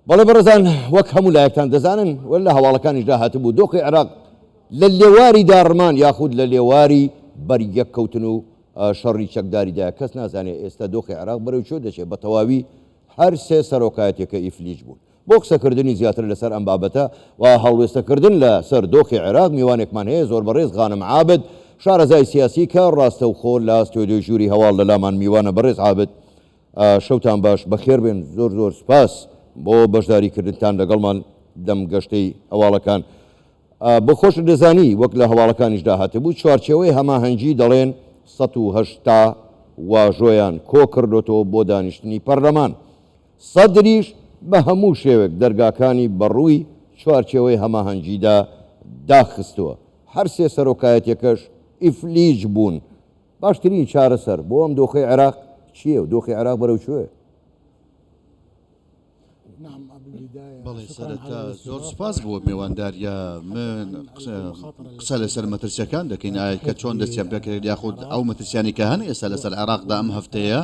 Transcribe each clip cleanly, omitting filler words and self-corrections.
بەڵێ بەڕێزان وەک هەموو لایەکتان دەزانن و لە هەواڵەکانیشدا هاتبوو دۆخی عێراق لە لێواری داڕمان یاخود لە لێواری بەریەککەوتن و شەڕی چەکداریدایە کەس نازانێت ئێستا دۆخی عێراق بەرەو کوێ دەچێت بە تەواوی هەر سێ سەرۆکایەتیەکە ئیفلیج بوون. بۆ قسەکردنی زیاتر لەسەر ئەم بابەتە و هەڵوێستەکردن لە سەر دۆخی عێراق میوانێکمان هەیە زۆر بەڕێز غانم عابد شارەزای سیاسی کە ڕاستەوخۆ لە ستۆدیۆی ژووری هەواڵ لە لامان میوانە بەڕێز عابد شەوتان باش بەخێربێن زۆر زۆر سپاس بۆ بەشداری کردنتان لەگەڵمان لەم گەشتەی هەواڵەکان. بۆ خۆشت دەزانی وەک لە هەواڵەکانیشدا هاتبوو چوارچێوەی هەماهەنگی دەڵێن 180 واژۆیان کۆکردۆتەوە بۆ دانیشتنی پەرلەمان. سەدریش بە هەموو شێوێک دەرگاکانی بەڕووی چوارچێوەی هەماهەنگیدا داخستووە. هەرسێ سەرۆکایەتیەکەش ئیفلیج بوون. باشترین چارەسەر بۆ ئەم دۆخەی عێراق چییە و دۆخی عێراق بەرەو کوێ؟ بەڵێ سەرەتا زۆر سوپاس بۆ مێوانداریە من قسە لەسەر مەترسیەکان دەکەین ئایا کە چۆن دەستیان پێکرێت یاخود ئەو مەترسیانی کە هەن ئێستا لەسەر عێراقدا ئەم هەفتەیە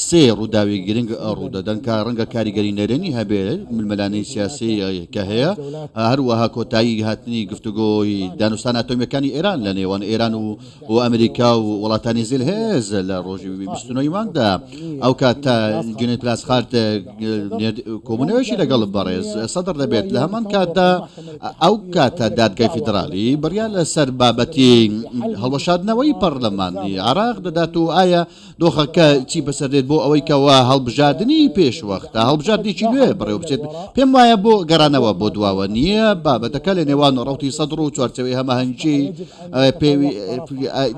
سێ ڕووداوی گرنگ ڕوودەدەن کە ڕەنگە کاریگەری نەرێنی هەبێت ململانێی سیاسی کە هەیە هەروەها کۆتایی هاتنی گفتوگۆی دانوستان ئەتۆمیەکانی ئێران لە نێوان ئێران و و ئەمریکا و وڵاتانی زلهێز لە ڕۆژی 29 مانگدا ئەو کاتە جنێت پلاسخارت کۆبوونەوەیشی لەگەڵ بەڕێز سەدر دەبێت لە هەمان کاتدا ئەو کاتە دادگای فیدراڵی بڕیار لەسەر بابەتی هەڵوەشاندنەوەی پەرلەمانی عێراق دەدات و ئایا دۆخەکە چی بەسەر دێت بۆ ئەوەی کەوا هەڵبژاردنی پێشوەختە هەڵبژاردنێکی نوێ بەڕێوە بچێت پێم وایە بۆ گەڕانەوە بۆ دواوە نییە بابەتەکە لە نێوان ڕەوتی سەدر و چوارچێوەی هەماهەنگی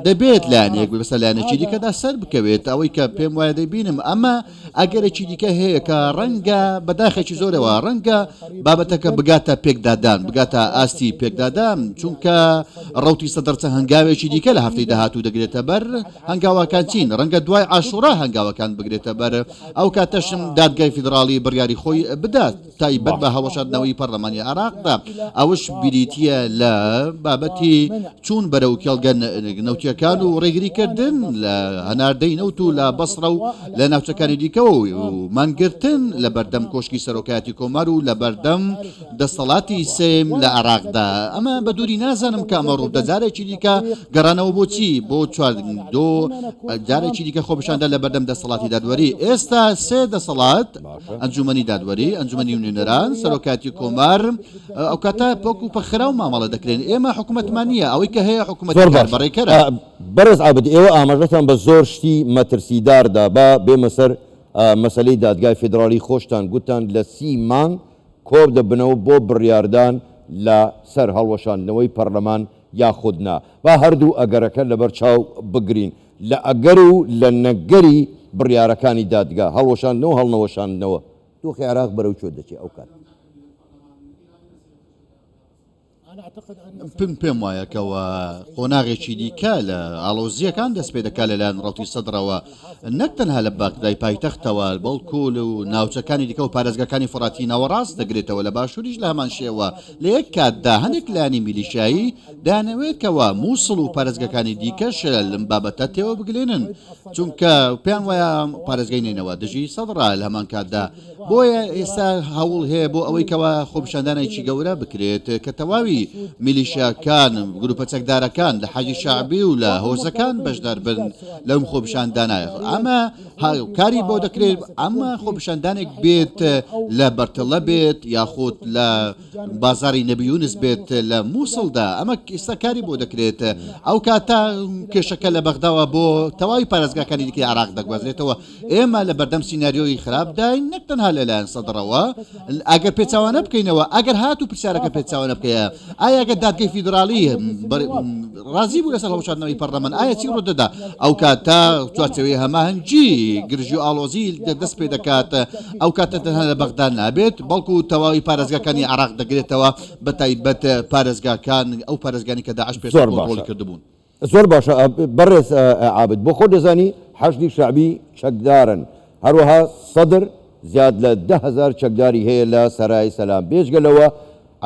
دەبێت لایەنێک بەسەر لایەنێکی دیکەدا سەر بکەوێت ئەوەی کە پێم وایە دەیبینم ئەمە ئەگەرێکی دیکە هەیە کە ڕەنگە بەداخێکی زۆرەوە ڕەنگە بابەتەکە بگاتە پێکدادان بگاتە ئاستی پێکدادان چونکە ڕوتی سەدر چەند هەنگاوێکی دیکە لە هەفتەی داهاتوو دەگرێتە بەر هەنگاوەکان چین ڕەنگە دوای عاشورا هەنگاوەکان بگرێتە بەر ئەو کاتەشم دادگای فیدراڵی بڕیاری خۆی بدات تایبەت بە هەڵوەشاندنەوەی پەرلەمانی عێراقدا، ئەوەش بریتییە لە بابەتی چوون بەرەو کێڵگە نەوتییەکان و ڕێگریکردن لە هەناردەی نەوت و لە بەسڕە و لە ناوچەکانی دیکەوە و مانگرتن لە بەردەم کۆشکی سەرۆکایەتی کۆمار و لە بەردەم دەسەڵاتی سێم لە عێراقدا. ئەمە بە دووری نازانم کە ئەمە ڕووبدا. جارێکی دیکە گەڕانەوە بۆ چی؟ بۆ چوار دۆ جارێکی دیکە خۆپیشاندان لە بەردەم دەسەڵاتی دادوەری. ئێستا سێ دەسەڵات ئەنجومەنی دادوەری، ئەنجومەنی نوێنەران، سەرۆکایەتی کۆمار، ئەوکاتە وەکو پەخراو مامەڵە دەکرێن، ئێمە حکومەتمان نییە، ئەوەی کە هەیە حکومەتی زۆر باشە کاربەڕێکەرە. بەڕێز عابد ئێوە ئاماژەتان بە زۆر شتی مەترسیدار دا، با بێمە سەر مەسەلەی دادگای فیدراڵی، خۆشتان گوتتان لە سی مانگ کۆدەبنەوە بۆ بڕیاردان لە سەر هەڵوەشاندنەوەی پەرلەمان یاخود نا، با هەردوو ئەگەرەکە لەبەر چاو بگرین، لە ئەگەر و لە نەگەری بڕیارەکانی دادگا، هەڵوەشاندنەوە و هەڵنەوەشاندنەوە، دۆخی عێراق بەرەو کوێ دەچێ ئەو کات؟ من پێم وایە کەوا قۆناغێکی دیکە لە ئاڵۆزییەکان دەست پێ دەکات لەلایەن ڕەوتی سەدرەوە نەک تەنها لە بەغدای پایتەختەوە بەڵکو لە ناوچەکانی دیکە و پارێزگاکانی فوڕاتی ناوەڕاست دەگرێتەوە لە باشووریش لە هەمان شێوە لە یەک کاتدا هەندێک لایەنی میلیشیایی دەیانەوێت کەوا مووسڵ و پارێزگاکانی دیکەش لەم بابەتە تێوە بگلێنن چونکە پێیان وایە پارێزگای نەینەوا دژی سەدڕە لە هەمان کاتدا بۆیە ئێستا هەوڵ هەیە بۆ ئەوەی کەوا خۆپیشاندانێکی گەورە بکرێت کە تەواوی میلیشیاکان گروپە چەکدارەکان لە حەجی شەعبی و لە هۆزەکان بەشدار بن لەم خۆپیشاندانە ئەمە کاری بۆ دەکرێت ئەمە خۆپیشاندانێک بێت لە بەرتڵە بێت یاخود لە بازاڕی نەبی یونس بێت لە موسڵدا ئەمە ئێستا کاری بۆ دەکرێت ئەو کاتە کێشەکە لە بەغداوە بۆ تەواوی پارێزگاکانی دیکەی عێراق دەگوازرێتەوە ئێمە لە بەردەم سیناریۆی خراپداین نەک تەنها لەلایەن سەدڕەوە ئەگەر پێچوانە بکەینەوە ئەگەر هاتوو پرسیارەکە پێچوانە بکەیە ئایا ئەگەر دادگەی فیدراڵی ڕازی بوو لەسەر هەڵبژاردنەوەی پەرلەمان ئایا چی ڕوودەدا ئەو کاتە چوارچێوەی هەماهەنگی گرژی و ئاڵۆزی دەست پێ دەکات ئەو کاتە تەنها لە بەغدا نابێت بەڵکو تەواوی پارێزگاکانی عێراق دەگرێتەوە بە تایبەت پارێزگاکان ئەو پارێزگانی کە داعش پێشتر زۆر کۆنتڕۆڵی باشە کردبوون. زۆر باشە بەڕێز عابد بۆ خۆت دەزانی حەشدی شەعبی چەکدارن هەروەها سەدر زیاد لە 10,000 چەکداری هەیە لە سەرای سەلام بێجگە لەوە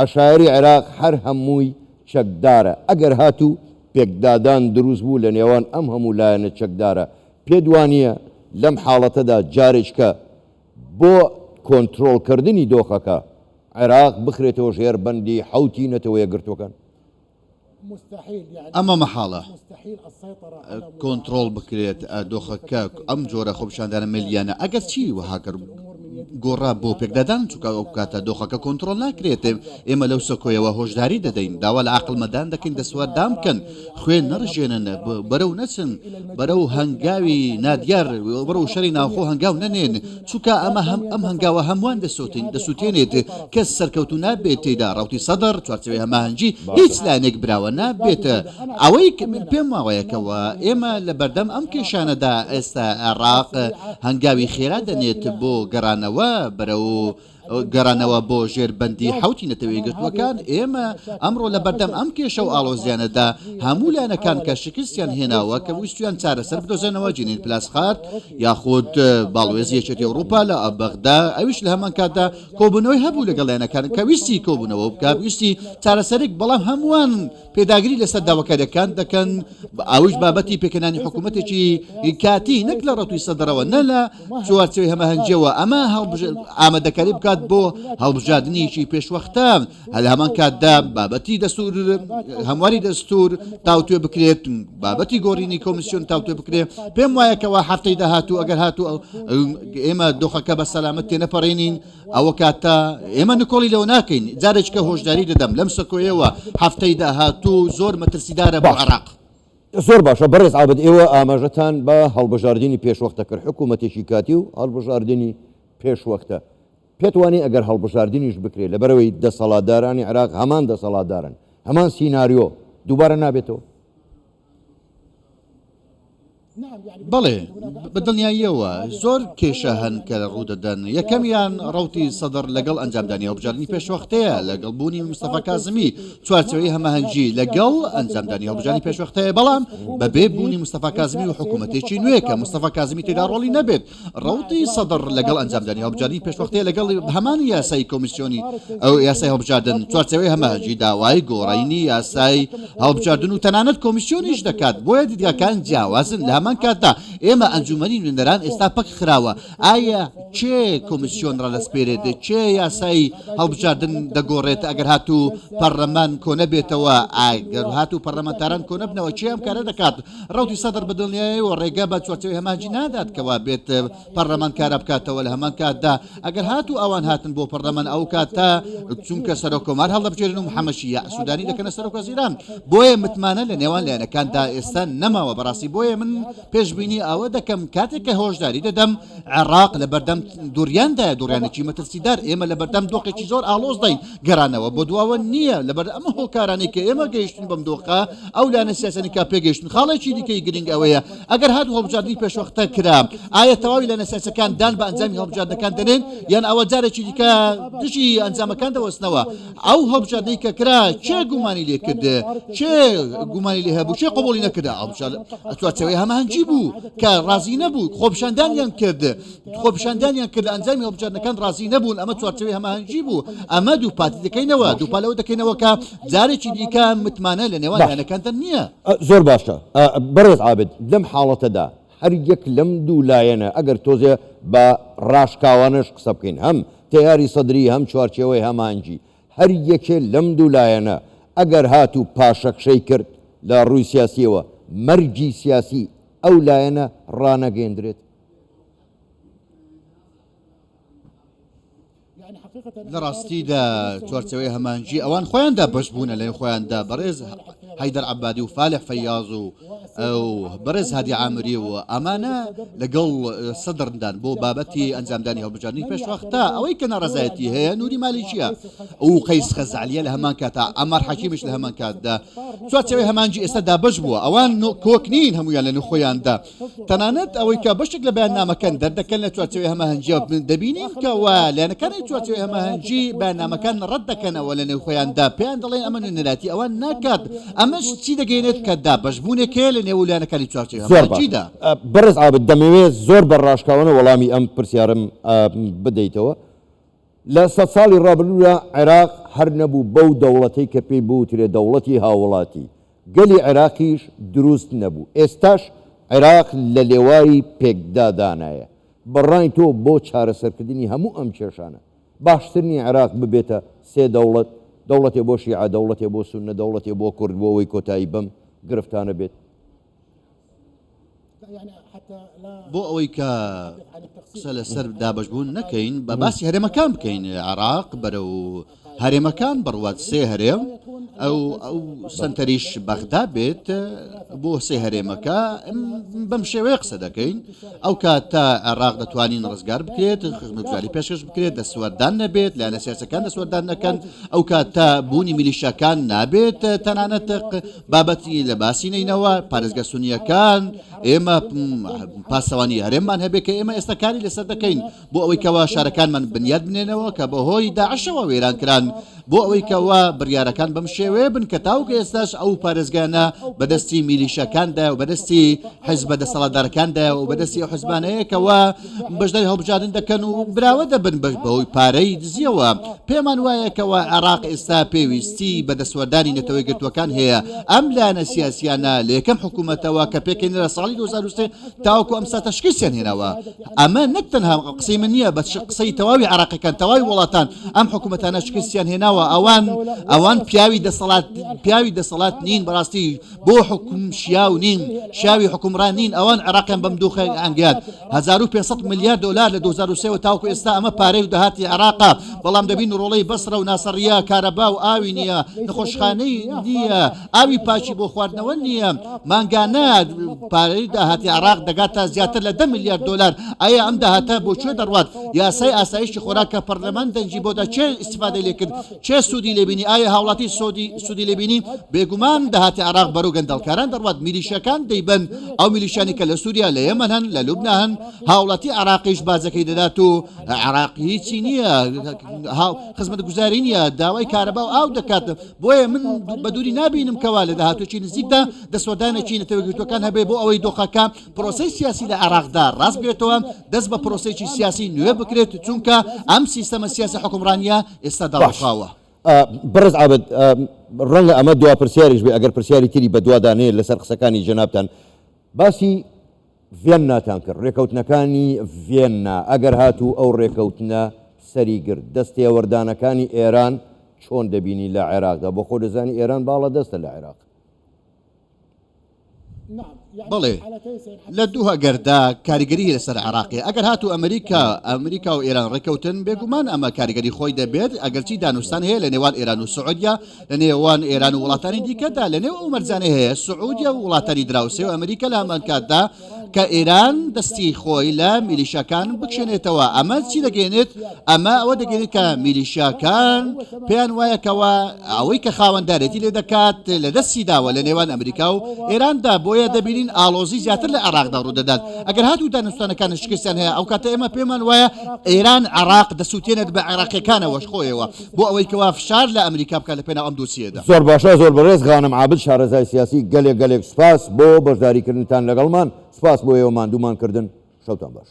عەشایەری عێراق هەر هەمووی چەکدارە، ئەگەر هاتوو پێکدادان دروست بوو لە نێوان ئەم هەموو لایەنە چەکدارە، پێت وانییە لەم حاڵەتەدا جارێکە بۆ کۆنترۆڵکردنی دۆخەکە، عێراق بخرێتەوە ژێر بەندی حەوتی نەتەوە یەکگرتووەکان؟ ئەمە مەحاڵە کۆنتڕۆڵ بکرێت دۆخەکە ئەم جۆرە خۆپیشاندانە ملیانە ئەگەر چی وەها گۆڕا بۆ پێکدادان چونکە ئەو کاتە دۆخەکە کۆنتڕۆڵ ناکرێت ئێمە لەو سەکۆیەوە هۆشداری دەدەین داوا لە عەقڵمەدان دەکەین دەستوەردان بکەن خوێن نەڕژێنن بەرەو نەچن بەرەو هەنگاوی نادیار بەرەو شەری ناوخۆ هەنگاو نەنێن چونکە ئەمە هەم ئەم هەنگاوە هەمووان دەسوتین دەسوتێنێت کەس سەرکەوتوو نابێت تێیدا ڕەوتی سەدر چوارچێوەی هەماهەنگی هیچ لایەنێک براوە نابێت ئەوەی من پێم وایە کەوا ئێمە لە بەردەم ئەم کێشانەدا ئێستا عێراق هەنگاوی خێرا دەنێت بۆ گەڕانەوە بەرەو گەڕانەوە بۆ ژێر بەندی حەوتی نەتەوە یەکگرتووەکان، ئێمە ئەمڕۆ لە بەردەم ئەم کێشە و ئاڵۆزیانەدا هەموو لایەنەکان کە شکستیان هێناوە کە ویستویان چارەسەر بدۆزنەوە جینین پلاسخارت یاخود باڵوێزی یەکێتی ئەوروپا لە بەغدا ئەویش لە هەمان کاتدا کۆبوونەوەی هەبوو لەگەڵ لایەنەکان کە ویستی کۆبوونەوە بکات ویستی چارەسەرێک بەڵام هەمووان پێداگری لەسەر داواکاریەکان دەکەن، ئەویش بابەتی پێکهێنانی حکوومەتێکی کاتی نەک لە ڕەوتی سەدرەوە نە لە چوارچێوەی هەماهەنگیەوە، ئەمە ئامادەکاری بکات بۆ هەڵبژاردنێکی پێشوەختە، لە هەمان کاتدا بابەتی دەستور هەمواری دەستور تاوتوێ بکرێت، بابەتی گۆڕینی کۆمیسیۆن تاوتوێ بکرێت، پێم وایە کەوا هەفتەی داهاتوو ئەگەر هاتوو ئێمە دۆخەکە بە سەلامەت تێنەپەڕێنین، ئەوە کاتە ئێمە نکۆڵی لەوە ناکەین، جارێکیکە هۆشداری دەدەم لەم سەکۆیەوە هەفتەی داهاتوو زۆر مەترسیدارە بۆ باشە عێراق. زۆر باشە بەڕێز عابد ئێوە ئاماژەتان بە هەڵبژاردنی پێشوەختە کرد حکوومەتێکی کاتی و هەڵبژاردنی پێشوەختە پێت وانیە ئەگەر هەڵبژاردنیش بکرێت لەبەرئەوەی دەسەڵاتدارانی عێراق هەمان دەسەڵاتدارن هەمان سیناریۆ دووبارە نابێتەوە؟ بەڵێ، بە دڵنیاییەوە زۆر کێشە هەن کە ڕوودەدەن، یەکەمیان ڕەوتی سەدر لەگەڵ ئەنجامدانی هەڵبژاردنی پێشوەختەیە، لەگەڵ بوونی مستەفا کازمی، چوارچێوەی هەماهەنگی لەگەڵ ئەنجامدانی هەڵبژاردنی پێشوەختەیە، بەڵام بەبێ بوونی مستەفا کازمی و حکوومەتێکی نوێ کە مستەفا کازمی تێدا ڕۆڵی نەبێت، ڕەوتی سەدڕ لەگەڵ ئەنجامدانی هەڵبژاردنی پێشوەختەیە لەگەڵ هەمان یاسای کۆمیسیۆنی ئەو یاسای هەڵبژاردن چوارچێوەی هەماهەنگی داوای گۆڕینی یاسای هەڵبژاردن و تەنانەت کۆمیسیۆنیش دەکات بۆیە دیدگاکان جیاوازن لە هەمان کاتدا ئێمە ئەنجومەنی نوێنەران ئێستا پەک خراوە ئایا کێ کۆمیسیۆن ڕادەسپێرێت کێ یاسای هەڵبژاردن دەگۆڕێت ئەگەر هاتوو پەرلەمان کۆنەبێتەوە ئەگەر هاتوو پەرلەمانتاران کۆنەبنەوە کێ ئەم کارە دەکات ڕەوتی سەدر بە دڵنیایەوە ڕێگە بە چوارچێوەی هەماهەنگی نادات کەوا بێت پەرلەمان کارا بکاتەوە لە هەمان کاتدا ئەگەر هاتوو ئەوان هاتن بۆ پەرلەمان ئەو کاتە چونکە سەرۆک کۆمار هەڵدەبژێرن و محەممەد شیاع سوودانی دەکەنە سەرۆک وەزیران بۆیە متمانە لە نێوان لایەنەکاندا ئێستا نەماوە بەڕاستی بۆیە من پێشبینی ئەوە دەکەم کاتێک کە هۆشداری دەدەم عێراق لە بەردەم دوڕیاندایە دوڕیانێکی مەترسیدار ئێمە لە بەردەم دۆخێکی زۆر ئاڵۆزداین گەڕانەوە بۆ دواوە نییە لەبەر ئەم هۆکارانەی کە ئێمە گەیشتین بەم دۆخە ئەو لایەنە سیاسیانەی کە پێگەیشتن خاڵێکی دیکەی گرنگ ئەوەیە ئەگەر هاتوو هەڵبژاردنی پێشوەختە کرا ئایا تەواوی لایەنە سیاسیەکان دان بە ئەنجامی هەڵبژاردنەکان دەنێن یان ئەوە جارێکی دیکە دژی ئەنجامەکان دەوەستنەوە ئەو هەڵبژاردنەی کە کرا کێ گومانی لێ کرد کێ گومانی لێ هەبوو کێ قبوڵی نەکرد هەڵبژاردن چوارچێوەی هەماهەنگی بوو کە ڕازی نەبوو خۆپیشاندانیان کرد خۆپیشاندانیان کرد لە ئەنجامی هەڵبژاردنەکان ڕازی نەبوون ئەمە چوارچێوەی هەماهەنگی بوو ئەمە دووپاتی دەکەینەوە دووپات لەوە دەکەینەوە کە جارێکی دیکە متمانە لە نێوان باش لایەنەکاندا نییە. زۆر باشە بەڕێز عابد لەم حاڵەتەدا هەر یەک لەم دوو لایەنە ئەگەر تۆزێ بە ڕاشکاوانەش قسە بکەین هەم تەیاری سەدری هەم چوارچێوەی هەماهەنگی هەر یەکێ لەم دوو لایەنە ئەگەر هاتوو پاشەکشەی کرد لە ڕووی سیاسیەوە مەرگی سیاسی ئەو لایەنە ڕانەگەیەندرێت؟ لە ڕاستیدا چوارچێوەی هەماهەنگی ئەوان خۆیان دابەش بوونە لەنێو خۆیاندا بەڕێز حەیدەر عەبادی و فالح فەیاز و بەڕێز هادی عامری و ئەمانە لەگەڵ سەدردان بۆ بابەتی ئەنجامدانی هەڵبژاردنی پێشوەختە ئەوەی کە ناڕەزایەتی هەیە نوری مالیکیە و قەیس خەزعەلیە لە هەمان کاتا عەمار حەکیمیش لە هەمان کاتدا چوارچێوەی هەماهەنگی ئێستا دابەش بووە ئەوان کۆک نین هەمویان لەنێو خۆیاندا تەنانەت ئەوەی کە بەشێک لە بەیاننامەکان دەردەکەن لە چوارچێوەی هەماهەنگییەوە دەبینین کە وا لایەنەکانی چوارچێوەی هەماهەنگی بەیاننامەکان ڕەت دەکەنەوە لە نێو خۆیاندا پێیان دەڵێن ئەمە نوێنەرایەتی ئەوان ناکات ئەمەش چی دەگەیەنێت کە دابەشبوونێک هەیە لە نێو لایەنەکانی چوارچێوەی زۆر باشە هەماهەنگیدا. بەڕێز عابد دەمەوێت زۆر بە ڕاشکاوانە وەڵامی ئەم پرسیارەم بدەیتەوە. لە سەدساڵی ڕابردوودا عێراق هەر نەبوو بەو دەوڵەتەی کە پێی بوترێ دەوڵەتی هاووڵاتی، گەلی عێراقیش دروست نەبوو، ئێستاش عێراق لە لێواری پێکدادانایە. بە ڕای تۆ بۆ چارەسەرکردنی هەموو ئەم کێشانە باشتر نییە عێراق ببێتە سێ دەوڵەت، دەوڵەتێ بۆ شیعە، دەوڵەتێ بۆ سوننە، دەوڵەتێ بۆ کورد بۆ ئەوەی کۆتایی بەم گرفتانە بێت؟ بۆ ئەوەی کە قسە لەسەر دابەشبوون نەکەین بە باسی هەرێمەکان بکەین عێراق بەرەو هەرێمەکان بڕوات سێ هەرێم ئەو ئەو سنتەریش بەغدا بێت بۆ سێ هەرێمەکە بەم شێوەیە قسە دەکەین ئەو کاتە عێراق دەتوانین ڕزگار بکرێت خزمەتگوزاری پێشکەش بکرێت دەستوەردان نەبێت لایەنە سیاسەکان دەستوەردان نەکەن ئەو کاتە بوونی میلیشیاکان نابێت تەنانەت بابەتی لە باسی نەینەوە پارێزگە سونیەکان ئێمە پاسەوانی هەرێممان هەبێت کە ئێمە ئێستا کاری لەسەر دەکەین بۆ ئەوەی کەوا شارەکانمان بنیات بنێنەوە کە بەهۆی داعشەوە وێران کران بۆ ئەوەی کەوا بڕیارەکان بەم شێوەیە بن کە تاوەکو ئێستاش ئەو پارێزگانە بەدەستی میلیشەکاندایە و بەدەستی حزبە دەسەڵاتدارەکاندایە و بەدەستی ئەو حزبانەیە کەوا بەشداری هەڵبژاردن دەکەن و براوە دەبن بەش بەهۆی پارەی دزیەوە پێمان وایە کەوا عێراق ئێستا پێویستی بە دەستوەردانی نەتەوە یەکگرتووەکان هەیە ئەم لایەنە سیاسیانە لە یەکەم حکوومەتەوە کە پێکهێنرا ساڵی 2003 تاوەکو ئەم ساتە شکستیان هێناوە ئەمە نەک تەنها قسەی من نییە بە قسەی تەواوی عێراقیەکان تەواوی وڵاتان ئەم حکوومەتانە شکستیان هێناوە ئەوان ئەوان پیاوی دەسەڵات پیاوی دەسەڵات نین بەڕاستی بۆ حکوم شیاو نین شیاوی حکومڕان نین ئەوان عێراقیان بەم دۆخە ئەنگیان 1500 ملیار دۆلار لە 2003 تاوکو ئێستا ئەمە پارەی و داهاتی عێراقە بەڵام دەبین ڕۆڵەی بەسرە و ناسەڕیە کارەبا و ئاوی نییە نەخۆشخانەی نییە ئاوی پاکی بۆ خواردنەوە نییە، مانگانە پارەی داهاتی عێراق دەگاتە زیاتر لە دە ملیار دۆلار، ئایا ئەم داهاتە بۆ کوێ دەڕوات؟ یاسای ئاسایشی خۆراک کە پەرلەمان دەنگی بۆ دا کێ ئیستیفادەی لێ کرد؟ کێ سوودی لێ بینی؟ ئایا هاوڵاتی سوودی لێ بینی؟ بێگومان داهاتی عێراق بەرەو گەندەڵکاران دەڕوات، میلیشیاکان دەیبەن، ئەو میلیشیانەی کە لە سووریا، لە یەمەن هەن، لە لوبنا هەن، هاوڵاتی عێراقیش باجەکەی دەدات و عێراق هیچی نییە، خزمەتگوزاری نییە، داوای کارەبا و ئاو دەکات. بۆیە من بە دووری نابینم کەوا لە داهاتوویەکی نزیکدا دەستوەردانێکی نەتەوە یەکگرتووەکان هەبێ بۆ ئەوەی دۆخەکە پرۆسەی سیاسی لە عێراقدا ڕاست بکرێتەوە، دەست بە پرۆسەیەکی سیاسی نوێ بکرێت، چونکە ئەم سیستەمە سیاسی حوکمڕانییە ئێستا باش داڕووخاوە. بەڕێز عابد، ڕەنگە ئەمە دوا پرسیاریش بێ ئەگەر پرسیاری تری بەدوادا نەیەت لەسەر قسەکانی جەنابتان، باسی ڤیەنناتان کرد، ڕێکەوتنەکانی ڤیەننا، ئەگەر هاتوو ئەو ڕێکەوتنە سەری گرت، دەستێوەردانەکانی ئێران چۆن دەبینی لە عێراقدا، بۆ خۆ دەزانی ئێران باڵادەستە لە عێراق. بەڵێ، لە دوو ئەگەردا کاریگەری لەسەر عێراق هەیە، ئەگەر هاتوو ئەمریکا ئەمریکا و ئێران ڕێککەوتن، بێگومان ئەمە کاریگەری خۆی دەبێت، ئەگەرچی دانوستان هەیە لە نێوان ئێران و سعودیە، لە نێوان ئێران و وڵاتانی دیکەدا لە نێو ئەو مەرجانەی هەیە سعودیە و وڵاتانی دراوسێ و ئەمریکا لە هەمان کاتدا کە ئێران دەستی خۆی لە میلیشاکان بکشێنێتەوە ئەمە چی دەگەێنێت ئەمە ئەوە دەگەێنێت کە میلیشاکان پێیان وایە کەەوە ئەوەی کە خاوەندارێتی لێ دەکات لە دەستی داوە لە نێوان ئەمریکا و ئێراندا بۆیە دەبینین ئاڵۆزی زیاتر لە عێراقدا ڕوودەدات ئەگەر هاتوو دانوستانەکان شکستیان هەیە ئەو کاتە ئێمە پێمان وایە ئێران عێراق دەسووتێنێت بە عێراقیەکانەوەش خۆیەوە بۆ ئەوەی کەوا فشار لە ئەمریکا بکات لە پێناو ئەم دۆسیەیەدا. زۆر باشە زۆر بەڕێز غانم عابد شارەزای سیاسی گەلێک گەلێک سوپاس بۆ بەشداری کردنتان لەگەڵمان سوپاس بۆ ئێوە ماندوومان کردن شەوتان باش.